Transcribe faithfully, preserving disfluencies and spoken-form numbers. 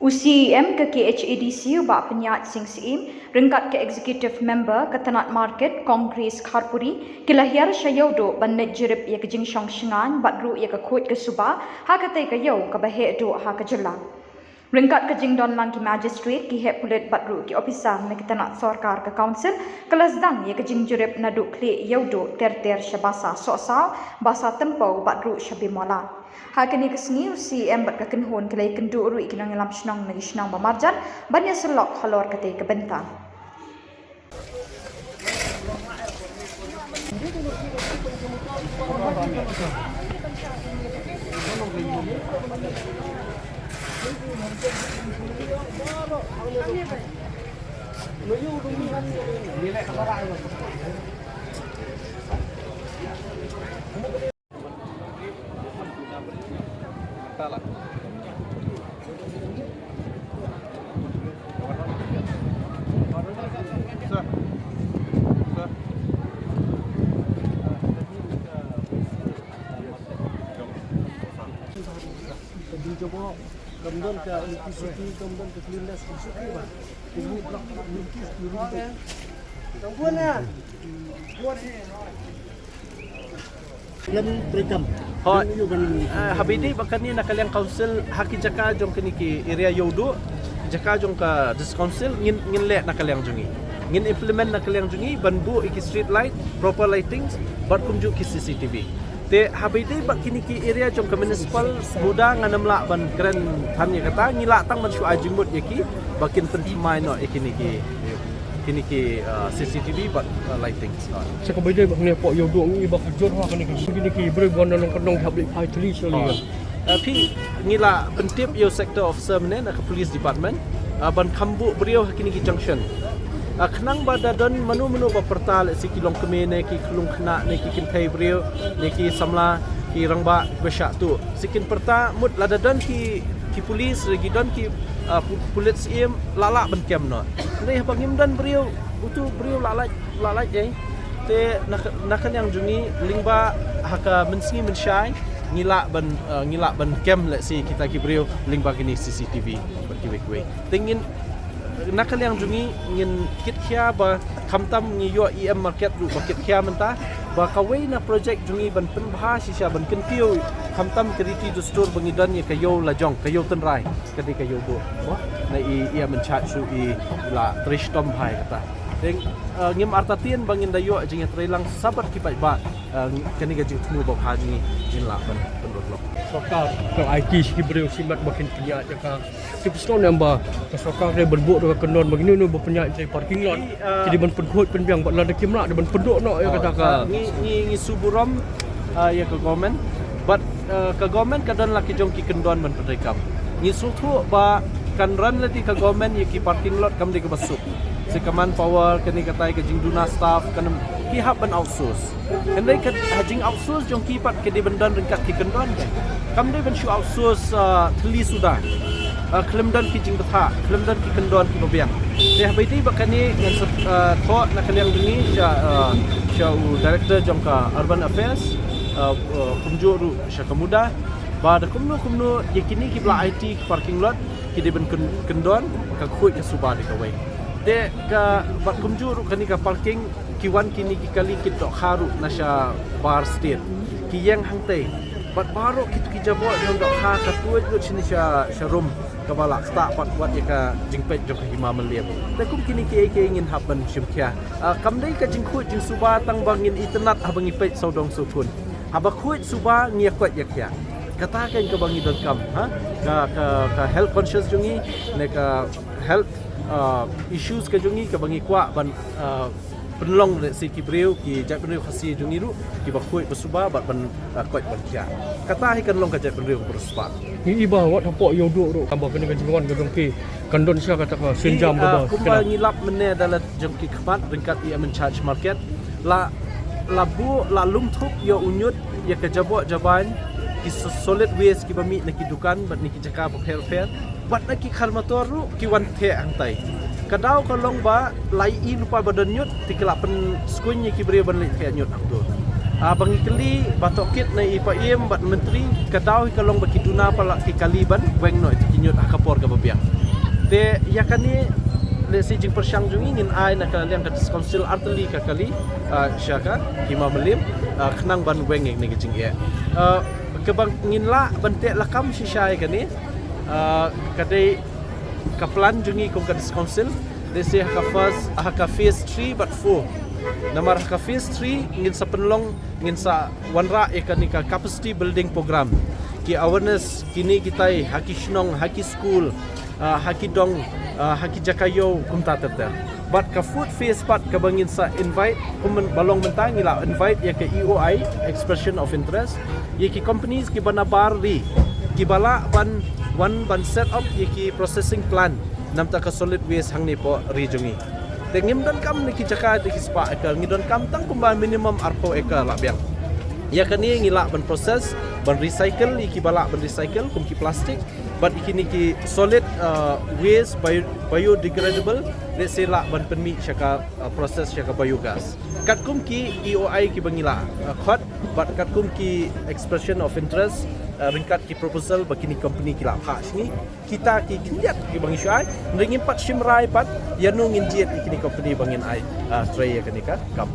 U CEM ka KHADC u Bah Pyniaid Sing Syiem ryngkat ka Executive Member ka Tnad Market Kong Grace Kharpuri ki la hiar sha Ïewduh ban leit jurip ïa ka jingshong shngaiñ bad ruh ïa ka khuid ka suba ha katei ka ïew kaba heh duh ha ka jylla. Ryngkat ka jingdon lang ki magistrate, ki heh pulit bad ruh ki ophisar na ki tnad sorkar ka council, ka la sdang ïa ka jingjurip naduh Khlieh Ïewduh ter ter sha Basa Sohsaw, Basa Tympew bad ruh sha Bimawla. Ha kane ka sngi u CEM bad ka kynhun ki la ïakynduh ruh ïa ki nongïalam shnong na ki shnong ba marjan ban ïasyllok halor katei ka bynta. Hooid. Eh, haba ïadei bad kane na ka liang council ha ki jaka jong kine ki area Ïewduh, jaka jong ka district council ngin, ngin leh na ka liang jong ngi. Ngin implement na ka liang jong ngi ban buh ïa ki street light, proper lightings bad kumjuh ki CCTV. Te haba ïadei bad kine ki area jong ka municipal, muda ngam lah ban kren than ïa kata, ngi lah tang ban shu ai jingmut ïa ki ba kin pynthymmai noh ïa kine ki, kine ki, uh, CCTV bad, uh, lighting. Sa kaba ïadei bad kane hapoh Ïewduh ngi ba kajur ha kane ka, kine ki briew ba na long ka nong hap leit phai thli sha liang. Uh, phi, ngi la pyntip ïa u sector officer mynne na ka police department, uh, ban kham buh briew ha kine ki junction. Uh, khnang ba da don mano mano ba pyrta, lehse ki longkmie ne ki khyllung khynnah ne ki kynthei briew ne ki samla ki rangbah ba shah tuh. Sa kin pyrta mut lada don ki, ki police, lada don ki, uh, pu-, pulit syiem, la lah ban kem noh. Hynrei haba ngim don briew, utu briew la lait, la lait ei. Te na ka, na ka liang jong ngi lyngba ha ka mynsngi mynshai ngi lah ban, uh, ngi lah ban kem lehse kita ki briew lyngba kine CCTV bad kiwei kiwei. Te ngin, na ka liang jong ngi ngin kitkhia ba khamtam ngi ïoh EM Market ruh ba kitkhia mynta, ba kawei na project jong ngi ban pynbha shisha ban kyntiew khamtam ka riti dustur ba ngi don ïa ka ïew lajong, ka ïew tynrai, ka dei ka Ïewduh. Mo, na i, i EM in charge ruh i la trei shitom bha ïa kata. Te, eh, ngim artatien ba ngin da ïoh jingïatreilang sabad ki paidbah, eh, kane ka jingthmu ba bha jong ngi ngin lah ban pynlut noh. Sorkar ka aiti sha ki briew shimet ba kin pynïaid ïa ka. Te phi sngewthuh ne em ba ka sorkar ka dei ban buh da ka kyndon ba kino kino ba pynïaid ïa parking lot, eh, ki dei ban pynkhuid pynbiang bad lada kim lah dei ban pynduh noh ïa kata ka. Ngi, ngi, ngi sngewburom, eh, ïa ka government bad, eh, ka government ka don la ki jong ki kyndon ban pyntreikam. Ngi sngewthuh ba kan run lade ka government ïa ki parking lot kam dei kaba suk. Sa ka manpower, kane katai ka jingduna staff, kan ki hap ban outsource. Hynrei ka, ha jing outsource jong ki pat ka dei ban don ryngkat ki kyndon ka. Kam dei ban shu outsource, ah, thylli suda. Ah, khlem don ki jingbthah, khlem don ki kyndon kiba biang. Te haba ïadei bad kane ngan sa, ah, thoh na ka liang jong ngi sha, ah, sha u director jong ka urban affairs, ah, ah, kumjuh ruh sha ka MUDA. Ba da kumno kumno ïa kine kiba la aiti ki parking lot ki dei ban kyn-, kyndon, ka khuid ka suba dei kawei. Te ka bad kumjuh ruh kane ka parking ki wan kine ki kali ki dohkha ruh na shabar state. Ki ïeng hangtei. Bad baroh kito ki jaboh jong dohkha ka tuid lut shane sha, sha rum kaba la ktah pat wat ïa ka jingpeit jong ka hima mylliem. Te kum kine kiei kiei ngin hap ban shim khia. Ah, kam dei ka jingkhuid jingsuba tang ba ngin itynnad haba ngi peit sawdong sawkun. Haba khuid suba ngi ïa koit ïa khiah. Kata kein kaba ngi donkam, ha? Ka, ka, ka health conscious jong ngi, ne ka health, ah, issues ka jong ngi kaba ngi kwah ban, ah, pynlong lehse ki briew, ki jaitbynriew Khasi jong ngi ruh kiba khuid ba suba bad ban, ah, koit ban khiah. Kata hi kan long ka jaitbynriew kaba riewspah. Ngi i ba wat hapoh Ïewduh ruh kaba kane ka jingwan ka jong phi kan don sha kata ka sienjam kaba. Kumba ngi lap mynne da la jong ki khmat ryngkat i EM in charge market. La, la buh, la lum thup ïa u ñiut ïa ka jaboh jabain, ki so-, solid waste kiba mih na ki dukan bad na ki jaka bapher bapher bad na ki khar motor ruh ki wan theh hangtai. Ka daw ka long ba la ïohi lypa ba don ñiut te ki la pynskuiñ ïa ki briew ban leit theh ñiut hangto. Ah, ba ngi kylli ba tohkit na i Paiem bad Myntri, ka daw hi ka long ba ki duna palat ki kali ban weng noh ïa ki Ñiut ha ka por kaba biang. Te ïa kane, lehse jingpyrshang jong ngi, ngin ai na ka liang ka District Council artylli ka kali, ah, sha ka Hima Mylliem, ah, khnang ban weng ïa kane ka jingeh. Ah, kaba ngin lah ban teh lakam shisha ïa kane, ah, ka dei ka plan jong ngi kum ka District Council, lehse ha ka first, ha ka phase three bad four. Namar ha ka phase three ngin sa pynlong, ngin sa wanrah ïa kane ka capacity building program. Ki awareness kine kitai ha ki shnong, ha ki school, ah, ha ki dong, ah, ha ki jaka ïew kumta ter ter. Bad ka fourth phase pat kaba ngin sa invite, kum ba long mynta ngi la invite ïa ka E O I, expression of interest, ïa ki companies kiba nabar ri, kiba lah ban wan ban set up ïa ki processing plant namar ka solid waste hangne hapoh ri jong ngi. Te ngim donkam na ki jaka da ki spah acre, ngi donkam tang kumba minimum arphew acre lah biang. Ïa kane ngi lah ban process, ban recycle, ïa kiba lah ban recycle kum ki plastic, bad ïa kine ki solid, uh, waste, bio-, biodegradable, lehse lah ban pynmih sha ka, uh, process sha ka biogas. Katkum ki E O I kiba ngi la, uh, khot, bad katkum ki expression of interest, uh, ryngkat ki proposal ba kine company ki la phah sha ngi, kita ki khyndiat kiba ngi shu ai, hynrei ngim pat shim rai pat ïa no ngin jied ïa kine company ba ngin ai, ah, trei ïa kane ka kam.